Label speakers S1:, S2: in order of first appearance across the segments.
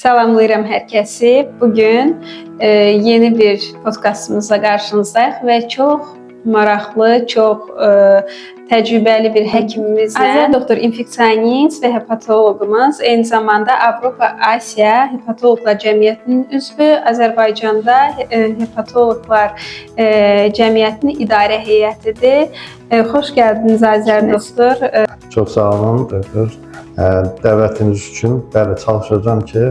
S1: Salamlayıram hər kəsi. Bu gün yeni bir podkastımızla qarşınızdayıq və çox maraqlı, çox təcrübəli bir həkimimizlə, Azər doktor infeksionist və hepatoloqumuz, eyni zamanda Avropa Asiya Hepatoloqlar Cəmiyyətinin üzvü, Azərbaycanda hepatoloqlar cəmiyyətinin idarə heyətidir. Xoş gəldiniz, Azər doktor.
S2: Çox sağ olun, doktor. Dəvətiniz üçün. Bəli, çalışacağam ki,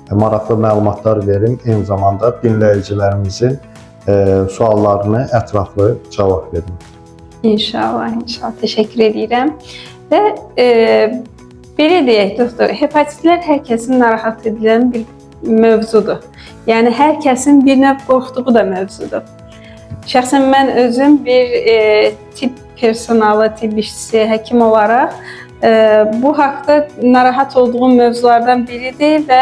S2: maraqlı məlumatlar verim, eyni zamanda dinləyicilərimizin suallarını ətraflı cavab verim.
S1: İnşallah, inşallah. Təşəkkür edirəm. Və belə deyək, doktor, hepatitlər hər kəsin narahat edilən bir mövzudur. Yəni hər kəsin bir növ qorxduğu da mövzudur. Şəxsən mən özüm bir tibb personalı, tibb işçisi, həkim olaraq bu haqda narahat olduğum mövzulardan biridir və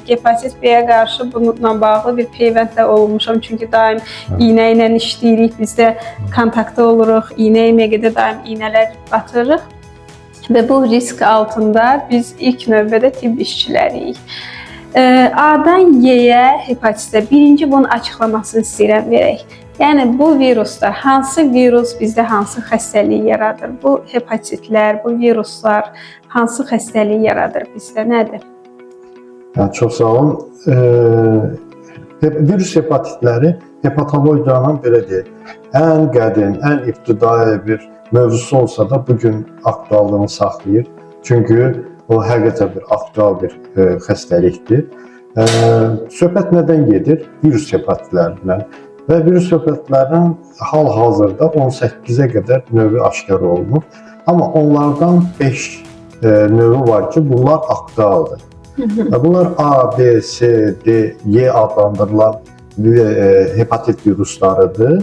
S1: hepatit B-yə qarşı bununla bağlı bir peyvənd də olmuşam. Çünki daim iynə ilə işləyirik, biz də kontaktda oluruq, iynə MQ-də daim iynələr batırırıq və bu risk altında biz ilk növbədə tibb işçiləriyik. A-dan Y-yə hepatitdə birinci bunun açıqlamasını istəyirəm verək. Yəni bu viruslar, hansı virus bizdə hansı xəstəliyi yaradır? Bu hepatitlər, bu viruslar hansı xəstəliyi yaradır bizdə? Nədir?
S2: Yəni, çox sağ olun. Virus hepatitləri hepatologiyanın belə deyək, ən qədim, ən ibtidai bir mövzusu olsa da bu gün aktuallığını saxlayır. Çünki o həqiqətən bir aktual bir xəstəlikdir. Söhbət nədən gedir? Virus hepatitlərindən. Və virus hepatitlərinin hal-hazırda 18-ə qədər növü aşkar olunub. Amma onlardan 5 növü var ki, bunlar aktualdır. Və bunlar A, B, C, D, Y adlandırılan hepatit viruslarıdır.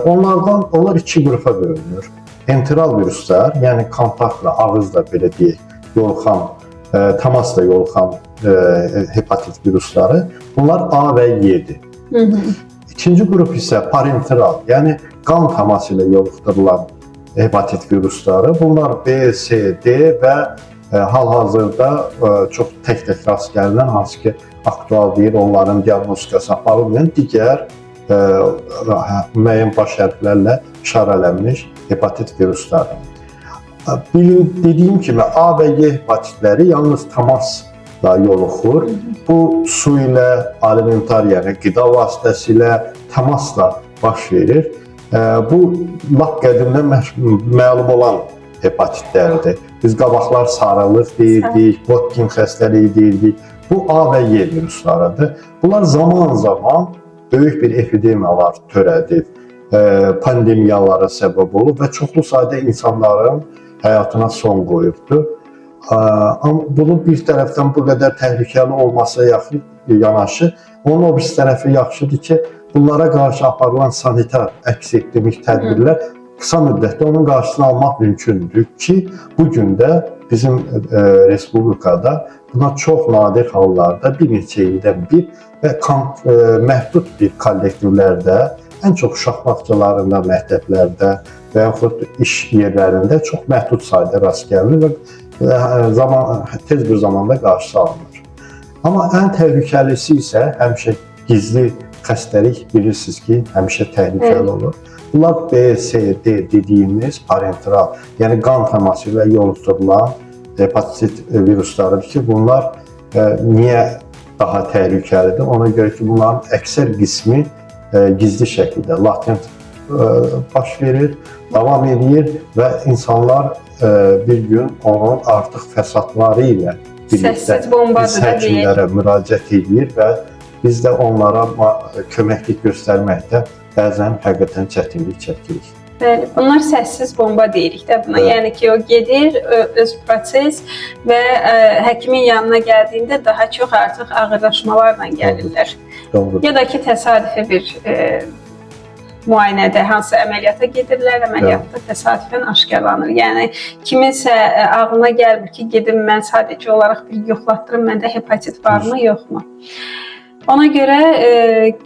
S2: Onlardan onlar iki qrupa bölünür. Enteral viruslar, yəni kontaktla, ağızla belə deyək, yoluxan, təmasla yoluxan hepatit virusları. Bunlar A və Y-dir. İkinci qrup isə parenteral, yəni qan təması ilə yoluxdurulan hepatit virusları. Bunlar B, C, D və hal-hazırda çox tək-tək rast gəlinən, hansı ki aktual deyil, onların diaqnostikası aparılmayan digər müəyyən baş hərflərlə işarələnmiş hepatit virusları. Dediyim kimi A və Y hepatitləri yalnız təmasla yoluxur. Bu su ilə, alimentar, yəni qida vasitəsilə təmasla baş verir. Bu lap qədimdən məlum olan hepatitlərdir. Biz qabaqlar sarılıq deyirdik, Botkin xəstəliyi deyirdik. Bu A və Y viruslarıdır. Bunlar zaman-zaman böyük bir epidemiyalar törədib, pandemiyalara səbəb olub və çoxlu sayda insanların həyatına son qoyubdur. Amma bunun bir tərəfdən bu qədər təhlükəli olması yanaşı, onun o birisi tərəfi yaxşıdır ki, bunlara qarşı aparılan sanitar əks-epidemik tədbirlər qısa müddətdə onun qarşısını almaq mümkündür ki, bu gün də bizim respublikada buna çox nadir hallarda bir neçə ildən bir və məhdud bir kollektivlərdə, ən çox uşaq bağçalarında, məktəblərdə və yaxud iş yerlərində çox məhdud sayda rast gəlinir və zaman tez bir zamanda qarşısı alınır. Amma ən təhlükəlisi isə həmişə gizli xəstəlik, bilirsiniz ki, həmişə təhlükəli olur. Bunlar B, C, D dediyimiz parenteral, yəni qan təması ilə yoluxdurulan hepatit viruslarıdır ki, bunlar niyə daha təhlükəlidir? Ona görə ki, bunların əksər qismi gizli şəkildə, latent baş verir, davam edir və insanlar bir gün onun artıq fəsadları ilə birlikdə biz həkimlərə müraciət edir və biz də onlara köməklik göstərməkdə bəzən həqiqətən çətinlik çəkirik.
S1: Bəli, bunlar səssiz bomba deyirik də buna.
S2: Evet.
S1: Yəni ki, o gedir öz proses və həkimin yanına gəldiyində daha çox artıq ağırlaşmalarla gəlirlər.
S2: Doğrudur.
S1: Ya da ki, təsadüfi bir müayinədə hansı əməliyyata gedirlər, əməliyyatda təsadüfən aşkarlanır. Yəni kiminsə ağlına gəlmir ki, gedim mən sadəcə olaraq bir yoxlatdırım, məndə hepatit varmı, yoxmu? Ona görə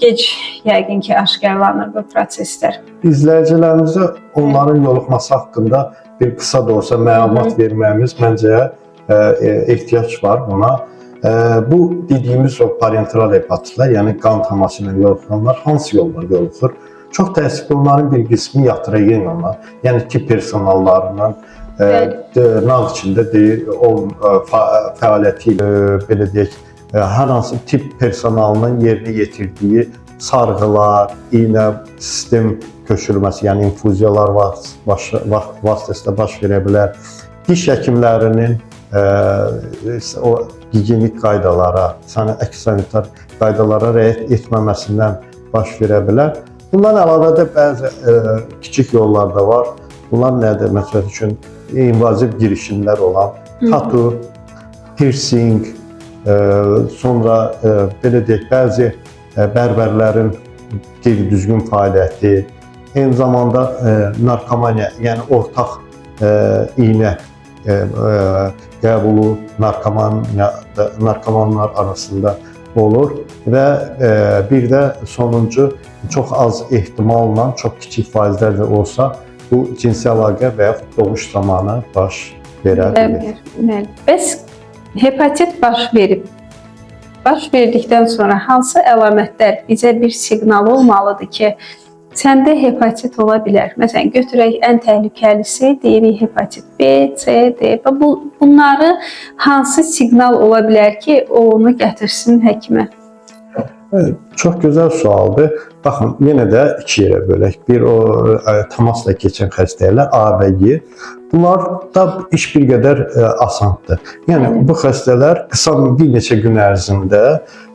S1: gec yəqin ki, aşkarlanır bu proseslər.
S2: İzləyicilərimizə onların yoluxması haqqında bir qısa da olsa məlumat verməyimiz məncə ehtiyac var buna. Bu dediyimiz o parenteral hepatitlər, yəni qan təması ilə yoluxanlar hansı yolla yoluxur? Çox təəssüf ki, onların bir qismi iatrogen olan, yəni tibb personallarının nağ içində deyir, o fəaliyyəti ilə, belə deyək, hər hansı tibb personalının yerinə yetirdiyi sarğılar, iynə, sistem köçürməsi, yəni infuziyalar vasitəsilə baş verə bilər. Diş həkimlərinin o gigiyenik qaydalara, sanitar qaydalara riayət etməməsindən baş verə bilər. Bundan əlavə də bəzi kiçik yollar da var. Bunlar nədir? Məsəl üçün invaziv girişimlər olan tatu, piercing, sonra belə deyək, bəzi bərbərlərin qeyri-düzgün fəaliyyəti, eyni zamanda narkomaniya, yəni ortaq iynə qəbulu narkomanlar arasında olur və bir də sonuncu çox az ehtimalla, çox kiçik faizlərlə olsa bu cinsi əlaqə və yaxud doğuş zamanı baş verə bilir.
S1: Bəli. Bəs hepatit baş verib. Baş verdikdən sonra hansı əlamətlər bizə bir siqnal olmalıdır ki, səndə hepatit ola bilər? Məsələn, götürək ən təhlükəlisi, deyirik hepatit B, C, D. Və bunları hansı siqnal ola bilər ki, o onu gətirsin həkimə?
S2: Çox gözəl sualdır. Baxın, yenə də iki yerə bölək. Bir o təmasla keçən xəstəliklər A və G. Bunlar da iş bir qədər asandır. Yəni bu xəstələr qısa bir neçə gün ərzində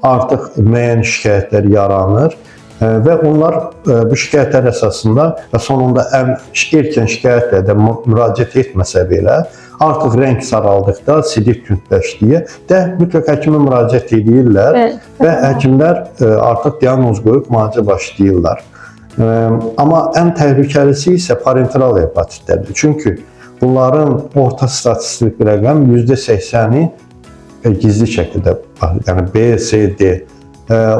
S2: artıq müəyyən şikayətlər yaranır və onlar bu şikayətlər əsasında və sonunda ən erkən şikayətlə də müraciət etməsə belə artıq rəng saraldıqda, sidik tündləşdiyi də mütləq həkimə müraciət edirlər. Və həkimlər artıq diaqnoz qoyub müalicə başlayırlar. Amma ən təhlükəlisi isə parenteral hepatitlərdir. Çünki bunların orta statistik rəqəm %80-i gizli şəkildə, yəni B, C, D.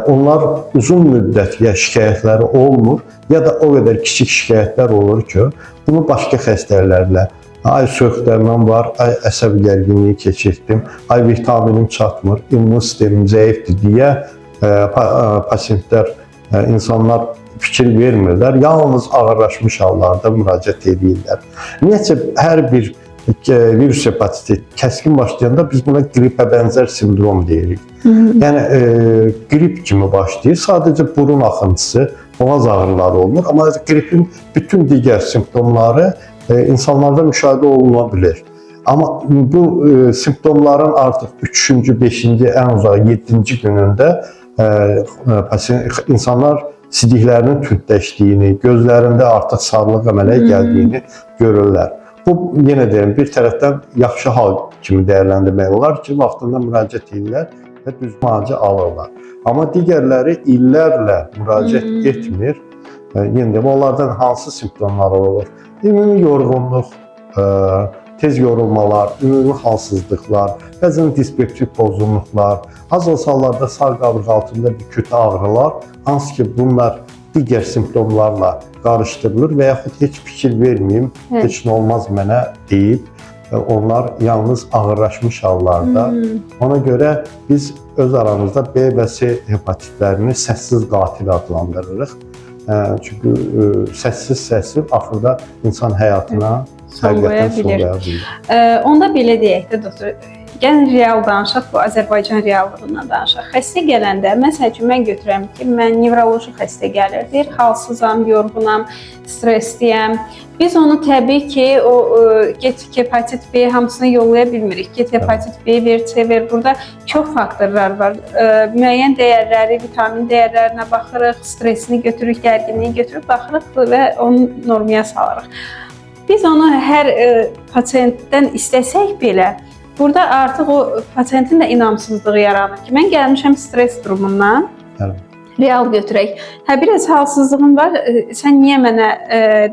S2: Onlar uzun müddət ya şikayətləri olmur, ya da o qədər kiçik şikayətlər olur ki, bunu başqa xəstəliklərlə, ay soyuqdərməm var, ay əsəb gərginliyi keçirtdim, ay vitaminim çatmır, immun sistemim zəifdir deyə pasiyentlər, insanlar fikir vermirlər. Yalnız ağırlaşmış hallarda müraciət edirlər. Ümumiyyətcə hər bir virus hepatiti kəskin başlayanda biz buna qripə bənzər sindrom deyirik. Yəni qrip kimi başlayır. Sadəcə burun axıntısı, boğaz ağrıları olmur. Amma qripin bütün digər simptomları insanlarda müşahidə oluna bilir. Amma bu simptomların artıq 3-cü, 5-ci, ən uzaq 7-ci günündə insanlar sidiklərinin tündləşdiyini, gözlərində artıq sarılıq əmələ gəldiyini görürlər. Bu yenə deyirəm, bir tərəfdən yaxşı hal kimi dəyərləndirmək olar ki, vaxtında müraciət edirlər və düz müalicə alırlar. Amma digərləri illərlə müraciət etmir. Yenə deyim, onlardan hansı simptomlar olur? Ümumi yorğunluq, tez yorulmalar, ümumi halsızlıqlar, bəzən dispeptik pozğunluqlar, az olsa hallarda sağ qabırğa altında bir kütə ağrılar, hansı ki bunlar digər simptomlarla qarışdırılır və yaxud heç fikir verməyim, heç nə olmaz mənə deyib onlar yalnız ağırlaşmış hallarda. Ona görə biz öz aramızda B və C hepatitlərini səssiz qatil adlandırırıq. Çünki səssiz-səssiz axırda insan həyatına
S1: Son qoya
S2: həqiqətən son
S1: bilir.
S2: qoya bilir.
S1: Onda belə deyək də doktor, gəlin real danışaq, bu Azərbaycan reallığından danışaq. Xəstə gələndə, məsəl üçün mən götürürəm ki, mən nevroloji xəstə gəlir, deyir, halsızam, yorğunam, stresliyəm. Biz onu təbii ki, o get hepatit B hamısını yollaya bilmirik. Get hepatit B ver, C ver. Burada çox faktorlar var. Müəyyən dəyərləri, vitamin dəyərlərinə baxırıq, stresini götürürük, gərginliyi götürüb baxırıq və onu normaya salırıq. Biz onu hər pasientdən istəsək belə, burada artıq o pasientin də inamsızlığı yaranır ki, mən gəlmişəm stres durumundan. Real götürək. Hə, biraz halsızlığım var. Sən niyə mənə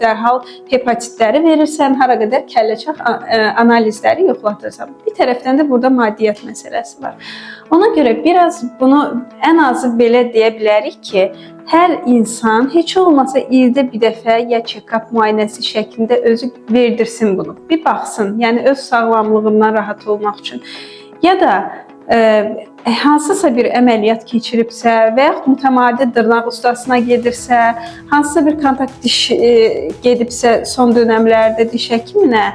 S1: dərhal hepatitləri verirsən, hara qədər kəlləçaq analizləri yoxlatırsan? Bir tərəfdən də burada maddiyyat məsələsi var. Ona görə biraz bunu ən azı belə deyə bilərik ki, hər insan heç olmasa ildə bir dəfə ya check-up müayinəsi şəklində özü verdirsin bunu. Bir baxsın, yəni öz sağlamlığından rahat olmaq üçün. Ya da Hansısa bir əməliyyat keçiribsə və yaxud mütəmadi dırnaq ustasına gedirsə, hansısa bir kontakt diş gedibsə son dönəmlərdə diş həkiminə,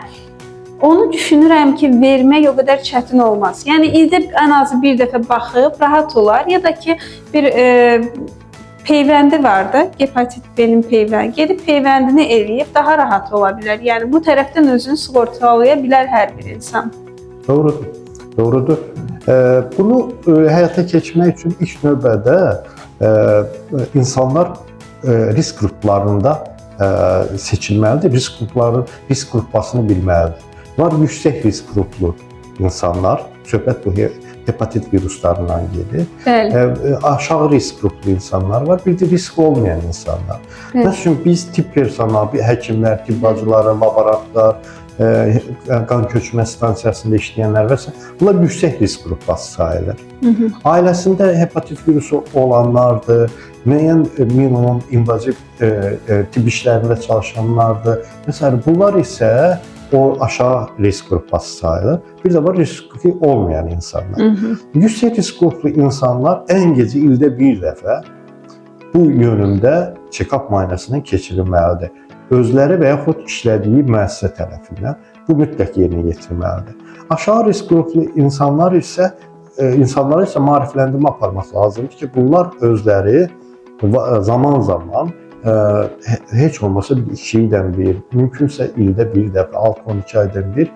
S1: onu düşünürəm ki, vermək o qədər çətin olmaz. Yəni ildə ən azı bir dəfə baxıb rahat olar ya da ki bir peyvəndi var da, hepatit B-nin peyvəndi. Gedib peyvəndini eləyib daha rahat ola bilər. Yəni bu tərəfdən özünü sığortalaya bilər hər bir insan.
S2: Doğrudur. Doğrudur. Bunu həyata keçirmək üçün ilk növbədə insanlar risk qruplarında seçilməlidir. Risk qrupları, risk qrupasını bilməlidir. Var yüksək risk qruplu insanlar, söhbət bu hepatit viruslarından gedir.
S1: Bəli.
S2: Aşağı risk qruplu insanlar var, bir də risk olmayan insanlar.
S1: Evet.
S2: Məsəl üçün biz tibb personalı, həkimlər, tibb bacıları, laborantlar, qan köçmə stansiyasında işləyənlər və s. Bunlar yüksək risk qrupası sayılır.
S1: Hı -hı.
S2: Ailəsində hepatit virusu olanlardır, müəyyən minimum invaziv tibb işlərində çalışanlardır. Məsələn, bunlar isə o aşağı risk qrupası sayılır. Bir də var riski olmayan insanlar.
S1: Hı -hı.
S2: Yüksək risk qruplu insanlar ən gec ildə bir dəfə bu yönümdə check-up müayinəsindən keçirilməlidir. Özləri və yaxud işlədiyi müəssisə tərəfindən bu mütləq yerinə yetirilməlidir. Aşağı risk qruplu insanlar isə insanlara isə maarifləndirmə aparmaq lazımdır ki, bunlar özləri zaman-zaman heç olmasa 2 ildən bir, mümkünsə ildə bir dəfə, 6-12 aydan bir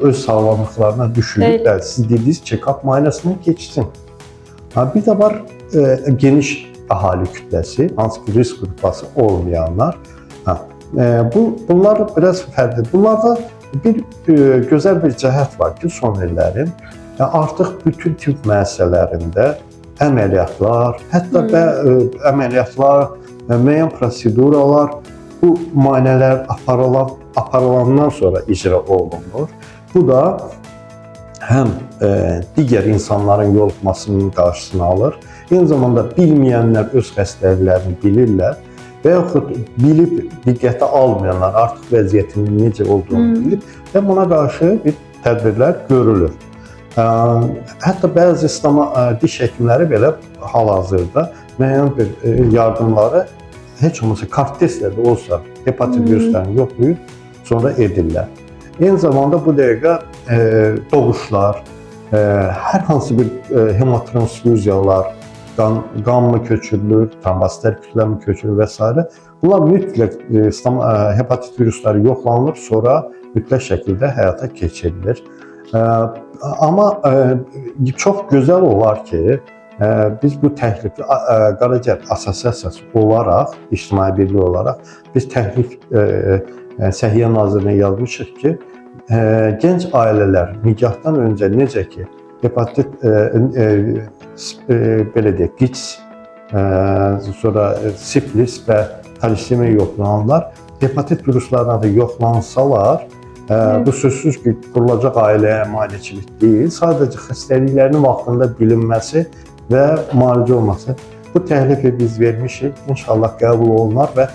S2: öz sağlamlıqlarına düşünüb, bəli, siz dediyiniz check-up müayinəsindən keçsin. Ha, bir də var geniş əhali kütləsi, hansı ki risk qrupası olmayanlar. Ha, bunlar biraz fərqli. Bunlarda bir gözəl bir cəhət var ki, son illərin artıq bütün tibb müəssisələrində əməliyyatlar, hətta əməliyyatlar, müəyyən proseduralar bu müayinələr aparılandan sonra icra olunur. Bu da həm digər insanların yoluxmasının qarşısını alır, eyni zamanda bilməyənlər öz xəstəliklərini bilirlər və yaxud bilib diqqətə almayanlar artıq vəziyyətinin necə olduğunu bilib və buna qarşı bir tədbirlər görülür. Hətta bəzi diş həkimləri belə hal-hazırda müəyyən bir yardımları heç olmasa kart testlə də olsa hepatit viruslarını yoxlayıb sonra edirlər. Eyni zamanda bu dəqiqə doğuşlar, hər hansı bir hemotransfuziyalar, qan mı köçürülür, trombositlər kütlə mi köçürülür və s. Bunlar mütləq hepatit virusları yoxlanılır, sonra mütləq şəkildə həyata keçirilir. Amma çox gözəl olar ki, biz bu təklifi Qaraciyər Assosiasiyası olaraq, ictimai birliyi olaraq biz təklif Səhiyyə Nazirinə yazmışıq ki, gənc ailələr nikahdan öncə necə ki hepatit belə deyək, QİÇS, sonra siflis və talasemiya yoxlananlar hepatit viruslarına da yoxlansalar, bu sözsüz ki, qurulacaq ailəyə maneçilik deyil, sadəcə xəstəliklərinin vaxtında bilinməsi və müalicə olması. Bu təklifi biz vermişik, inşallah qəbul olunar və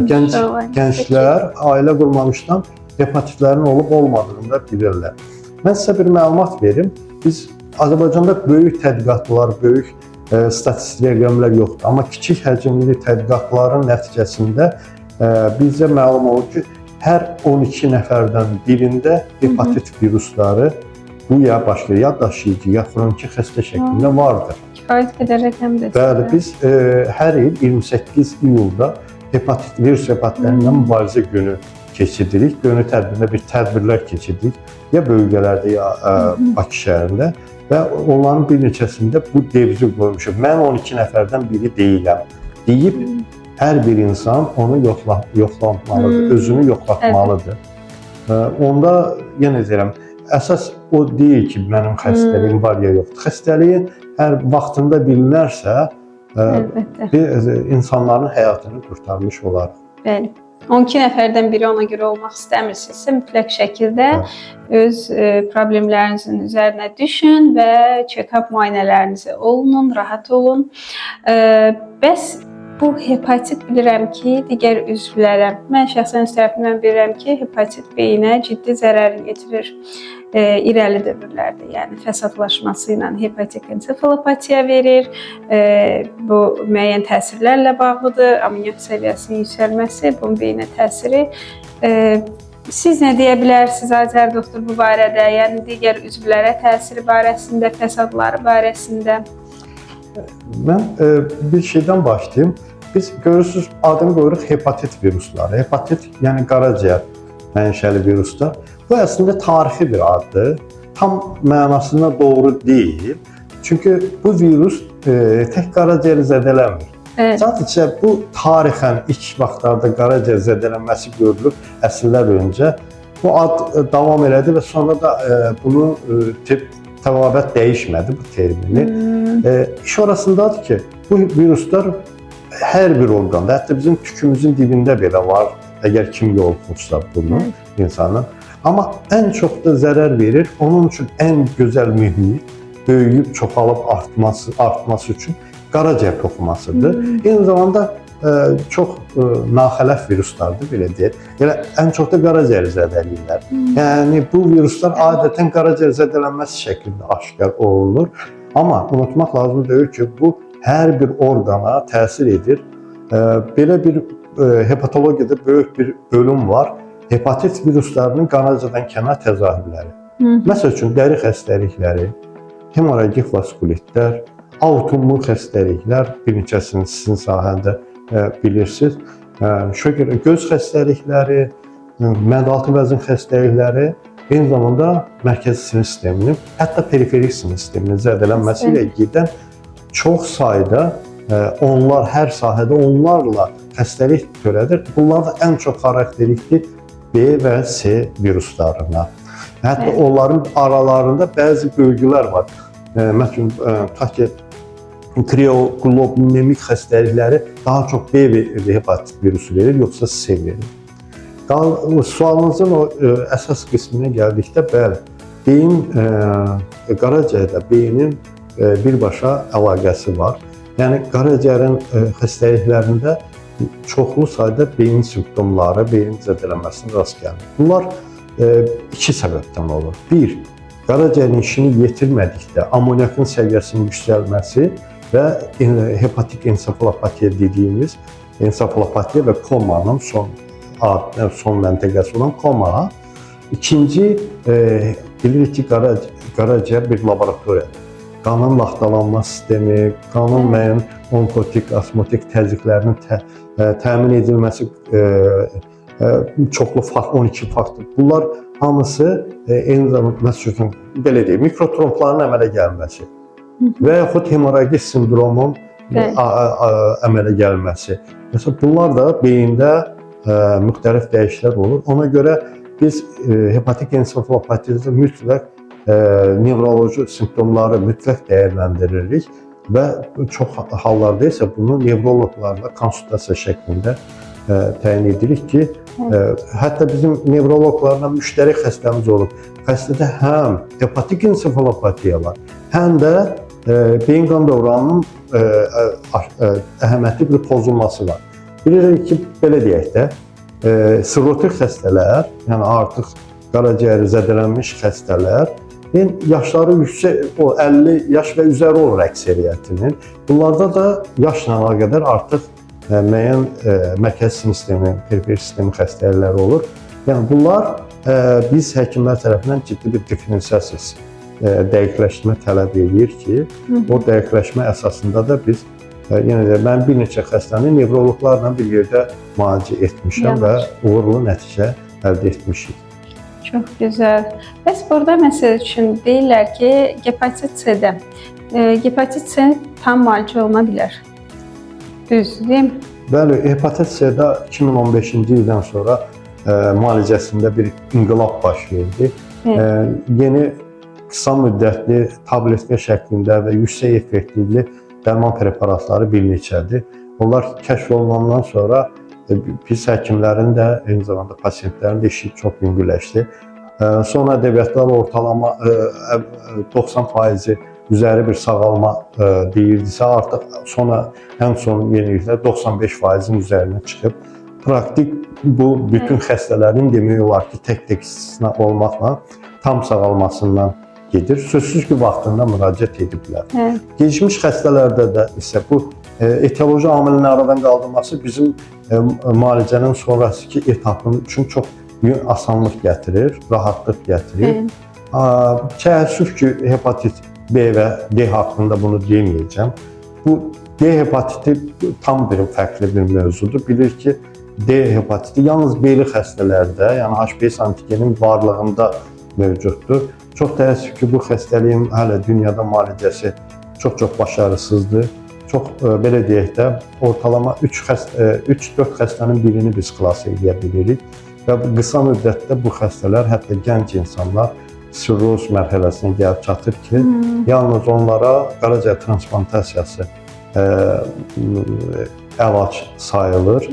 S2: gənclər ailə qurmamışdan hepatitlərin olub olmadığını da bilirlər. Mən sizə bir məlumat verim. Biz Azərbaycanda böyük tədqiqatlar, böyük statistik rəqəmlər yoxdur. Amma kiçik həcmli tədqiqatların nəticəsində bizə məlum olur ki, hər 12 nəfərdən birində hepatit virusları bu ya başqa, ya daşıyıcı, ya xroniki xəstə şəklində vardır.
S1: Kifayət qədər rəqəmdir.
S2: Bəli, biz hər il 28 iyulda hepatit virus hepatitlərindən mübarizə günü keçiririk. Günü tədbirində bir tədbirlər keçiririk. Ya bölgələrdə, ya Bakı şəhərində və onların bir neçəsində bu devizi qoymuşuq. Mən 12 nəfərdən biri deyiləm deyib hər bir insan onu yoxlanmalıdır, özünü yoxlatmalıdır. Onda yenə deyirəm, əsas o deyil ki, mənim xəstəliyim var ya yoxdur. Xəstəliyin hər vaxtında bilinərsə, bir insanların həyatını qurtarmış olarıq.
S1: Bəli. 12 nəfərdən biri ona görə olmaq istəmirsinizsə, mütləq şəkildə öz problemlərinizin üzərinə düşün və check-up müayinələrinizi olunun, rahat olun. Bəs Bu hepatit bilirəm ki, digər üzvlərə, mən şəxsən öz tərəfimdən bilirəm ki, hepatit beyinə ciddi zərər yetirir irəli dövrlərdə, yəni fəsadlaşması ilə hepatik ensefalopatiya verir. Bu müəyyən təsirlərlə bağlıdır. Amonyak səviyyəsinin yüksəlməsi, bunun beyinə təsiri. Siz nə deyə bilərsiniz Azər doktor bu barədə? Yəni digər üzvlərə təsiri barəsində, fəsadları barəsində?
S2: Mən bir şeydən başlayım. Biz görürsünüz, adını qoyuruq hepatit virusları. Hepatit, yəni qaraciyər mənşəli viruslar. Bu əslində tarixi bir addır. Tam mənasında doğru deyil. Çünki bu virus tək qaraciyəri zədələmir.
S1: Evet.
S2: Sadəcə bu tarixən ilk vaxtlarda qaraciyər zədələnməsi görülür əsrlər öncə. Bu ad davam elədi və sonra da bunu təbabət dəyişmədi bu termini. İş orasındadır ki, bu viruslar hər bir orqanda, hətta bizim tükümüzün dibində belə var, əgər kim yoluxursa bunu insanın. Amma ən çox da zərər verir. Onun üçün ən gözəl mühit böyüyüb, çoxalıb artması üçün qaraciyər toxumasıdır. Eyni zamanda çox naxələf viruslardır, belə deyək. Elə ən çox da qaraciyəri zədələyirlər. Yəni bu viruslar adətən qaraciyər zədələnməsi şəklində aşkar olunur. Amma unutmaq lazım deyil ki, bu hər bir orqana təsir edir. Belə bir hepatologiyada böyük bir bölüm var. Hepatit viruslarının qaraciyərdən kənar təzahürləri. Məsəl üçün dəri xəstəlikləri, hemoragik vaskulitlər, autoimmun xəstəliklər, bir neçəsini sizin sahəndə bilirsiniz. Şöger, göz xəstəlikləri, mədə-altı vəzin xəstəlikləri, eyni zamanda mərkəzi sinir sisteminin, hətta periferik sinir sisteminin zədələnməsi ilə gedən çox sayda onlar hər sahədə onlarla xəstəlik törədir. Bunlar da ən çox xarakterikdir B və C viruslarına. Hətta onların aralarında bəzi bölgülər var. Məsələn, tutaq ki, krioglobulinemik xəstəlikləri daha çox B hepatit virusu verir, yoxsa C verir. Sualınızın o əsas qisminə gəldikdə, bəli, beyin, qaraciyərdə beynin birbaşa əlaqəsi var. Yəni qaraciyərin xəstəliklərində çoxlu sayda beyin simptomları, beyin zədələnməsinə rast gəlinir. Bunlar iki səbəbdən olur. Bir, qaraciyərin işini yetirmədikdə amonyakın səviyyəsinin yüksəlməsi və hepatik ensefalopatiya dediyimiz ensefalopatiya və komanın son məntəqəsi olan koma. İkinci, bilirik ki, qaraciyər bir laboratoriyadır. Qanın laxtalanma sistemi, qanın müəyyən onkotik, osmotik təzyiqlərinin təmin edilməsi, çoxlu 12 faktor. Bunlar hamısı eyni zamanda, məsəl üçün, belə deyək, mikrotrompların əmələ gəlməsi və yaxud hemoragik sindromun əmələ gəlməsi. Məsələn, bunlar da beyində müxtəlif dəyişikliklər olur. Ona görə biz hepatik ensefalopatiyada mütləq nevroloji simptomları mütləq dəyərləndiririk və çox hallarda isə bunu nevroloqlarla konsultasiya şəklində təyin edirik ki, hətta bizim nevroloqlarla müştərək xəstəmiz olub. Xəstədə həm hepatik ensefalopatiya var, həm də beyin qan dövranının əhəmiyyətli bir pozulması var. Bilirik ki, belə deyək də, sirrotik xəstələr, yəni artıq qaraciyəri zədələnmiş xəstələr, yəni yaşları yüksək, o 50 yaş və üzəri olur əksəriyyətinin. Bunlarda da yaşla əlaqədar artıq müəyyən mərkəzi sinir sistemi, periferik sistemi xəstəlikləri olur. Yəni bunlar biz həkimlər tərəfindən ciddi bir diferensiasiya, dəqiqləşmə tələb eləyir ki, o dəqiqləşmə əsasında da biz yenə də mən bir neçə xəstəni nevroloqlarla bir yerdə müalicə etmişəm və uğurlu nəticə əldə etmişik.
S1: Çox gözəl. Bəs burada məsəl üçün deyirlər ki, hepatit C-də hepatit C tam müalicə oluna bilər. Düz, deyil mi?
S2: Bəli, hepatit C-də 2015-ci ildən sonra müalicəsində bir inqilab baş verdi. Yeni qısa müddətli tabletka şəklində və yüksək effektivli dərman preparatları bir neçədir. Onlar kəşf olunandan sonra biz həkimlərin də, eyni zamanda pasientlərin də işi çox yüngülləşdi. Son ədəbiyyatlar ortalama 90% üzəri bir sağalma deyirdisə, artıq sonra ən son yeniliklər 95%-in üzərinə çıxıb. Praktik bu bütün xəstələrin demək olar ki, tək-tək istisna olmaqla tam sağalmasından gedir. Sözsüz ki, vaxtında müraciət ediblər.
S1: Evet.
S2: Gecikmiş xəstələrdə də isə bu etioloji amilin aradan qaldırılması bizim müalicənin sonrasıki etapın üçün çox asanlıq gətirir, rahatlıq gətirir.
S1: Evet.
S2: Təəssüf ki, hepatit B və D haqqında bunu deməyəcəm. Bu D hepatiti tam bir fərqli bir mövzudur. Bilir ki, D hepatiti yalnız beli xəstələrdə, yəni HBs antigenin varlığında mövcuddur. Çox təəssüf ki, bu xəstəliyin hələ dünyada müalicəsi çox-çox başarısızdır. Çox belə deyək də, ortalama 3-4 xəstənin birini biz xilas edə bilirik və bu qısa müddətdə bu xəstələr, hətta gənc insanlar sirroz mərhələsinə gəlib çatır ki, yalnız onlara qaraciyər transplantasiyası əlac sayılır.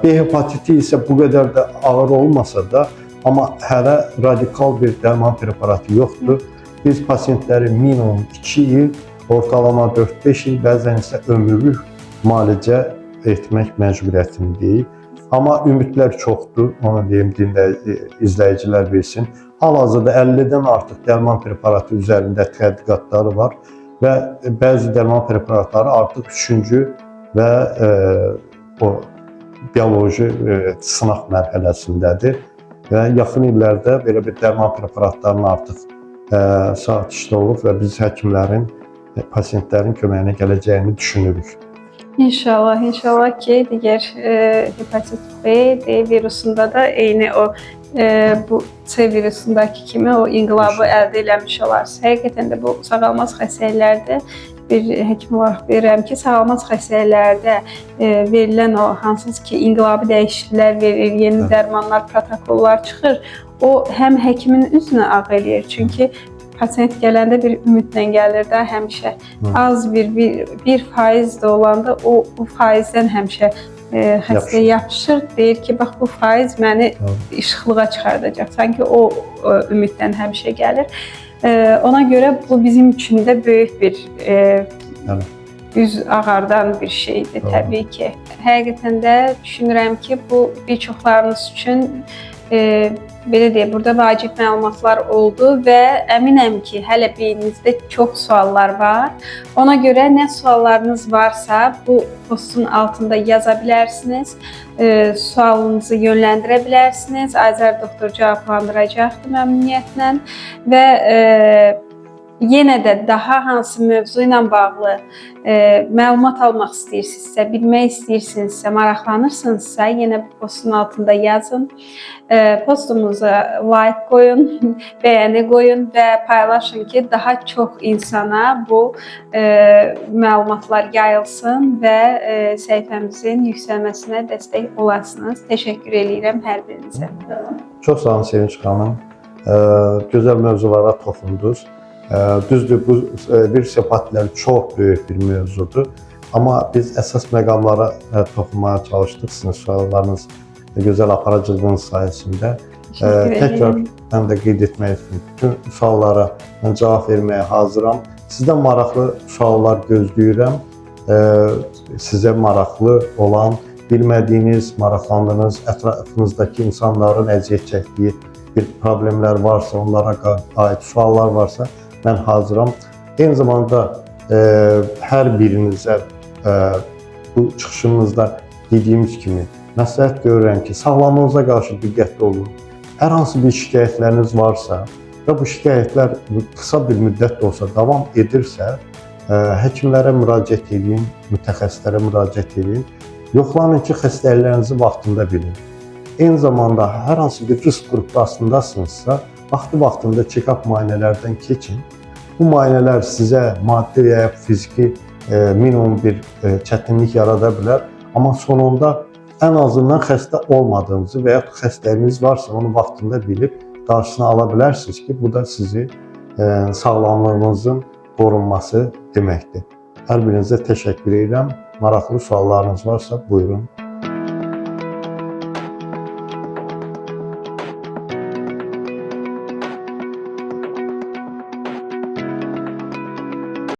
S2: B hepatiti isə bu qədər də ağır olmasa da, amma hələ radikal bir dərman preparatı yoxdur. Biz pasientləri minimum 2 il, ortalama 4-5 il, bəzən isə ömürlük müalicə etmək məcburiyyətindəyik. Amma ümidlər çoxdur, onu deyim, izləyicilər bilsin. Hal-hazırda 50-dən artıq dərman preparatı üzərində tədqiqatları var və bəzi dərman preparatları artıq 3-cü və o bioloji sınaq mərhələsindədir və yaxın illərdə belə bir dərman preparatlarının artıq satışda olub və biz həkimlərin, pasientlərin köməyinə gələcəyini düşünürük.
S1: İnşallah, inşallah ki, digər hepatit B, D virusunda da eyni o bu C virusundakı kimi o inqilabı əldə eləmiş olarsınız. Həqiqətən də bu sağalmaz xəstəliklərdə bir həkim olaraq deyirəm ki, sağalmaz xəstəliklərdə verilən o hansısa ki, inqilabi dəyişikliklər verir, yeni dərmanlar, protokollar çıxır. O həm həkimin üzünü ağ eləyir, çünki pasiyent gələndə bir ümidlə gəlir də həmişə. Az bir faiz də olanda o bu faizdən həmişə xəstəyə yapışır. Deyir ki, bax bu faiz məni işıqlığa çıxardacaq. Sanki o ümiddən həmişə gəlir. Ona görə bu bizim üçün də böyük bir üz ağardan bir şeydir təbii ki. Həqiqətən də düşünürəm ki, bu bir çoxlarınız üçün belə deyək, burada vacib məlumatlar oldu və əminəm ki, hələ beyninizdə çox suallar var. Ona görə nə suallarınız varsa bu postun altında yaza bilərsiniz. Sualınızı yönləndirə bilərsiniz. Azər doktor cavablandıracaqdır məmnuniyyətlə və yenə də daha hansı mövzu ilə bağlı məlumat almaq istəyirsinizsə, bilmək istəyirsinizsə, maraqlanırsınızsa, yenə bu postun altında yazın. Postumuza like qoyun, bəyəni qoyun və paylaşın ki, daha çox insana bu məlumatlar yayılsın və səhifəmizin yüksəlməsinə dəstək olasınız. Təşəkkür eləyirəm hər birinizə.
S2: Çox sağ olun Sevinç xanım. Gözəl mövzulara toxundunuz. Düzdür, bu virus hepatitləri çox böyük bir mövzudur. Amma biz əsas məqamlara toxunmağa çalışdıq sizin suallarınız gözəl aparıcılığınız sayəsində. Təkrar mən də qeyd etmək istəyirəm. Bütün suallara mən cavab verməyə hazıram. Sizdən maraqlı suallar gözləyirəm. Sizə maraqlı olan, bilmədiyiniz, maraqlandığınız, ətrafınızdakı insanların əziyyət çəkdiyi bir problemlər varsa, onlara aid suallar varsa mən hazıram. Eyni zamanda hər birinizə bu çıxışımızda dediyimiz kimi məsləhət görürəm ki, sağlamlığınıza qarşı diqqətli olun. Hər hansı bir şikayətləriniz varsa və bu şikayətlər qısa bir müddət də olsa davam edirsə, həkimlərə müraciət edin, mütəxəssislərə müraciət edin. Yoxlanın ki, xəstəliklərinizi vaxtında bilin. Eyni zamanda hər hansı bir risk qrupu astındasınızsa, vaxtı-vaxtında check-up müayinələrdən keçin. Bu müayinələr sizə maddi və ya fiziki minimum bir çətinlik yarada bilər, amma sonunda ən azından xəstə olmadığınızı və ya xəstəliyiniz varsa onu vaxtında bilib qarşısını ala bilərsiniz ki, bu da sizi sağlamlığınızın qorunması deməkdir. Hər birinizə təşəkkür edirəm. Maraqlı suallarınız varsa buyurun.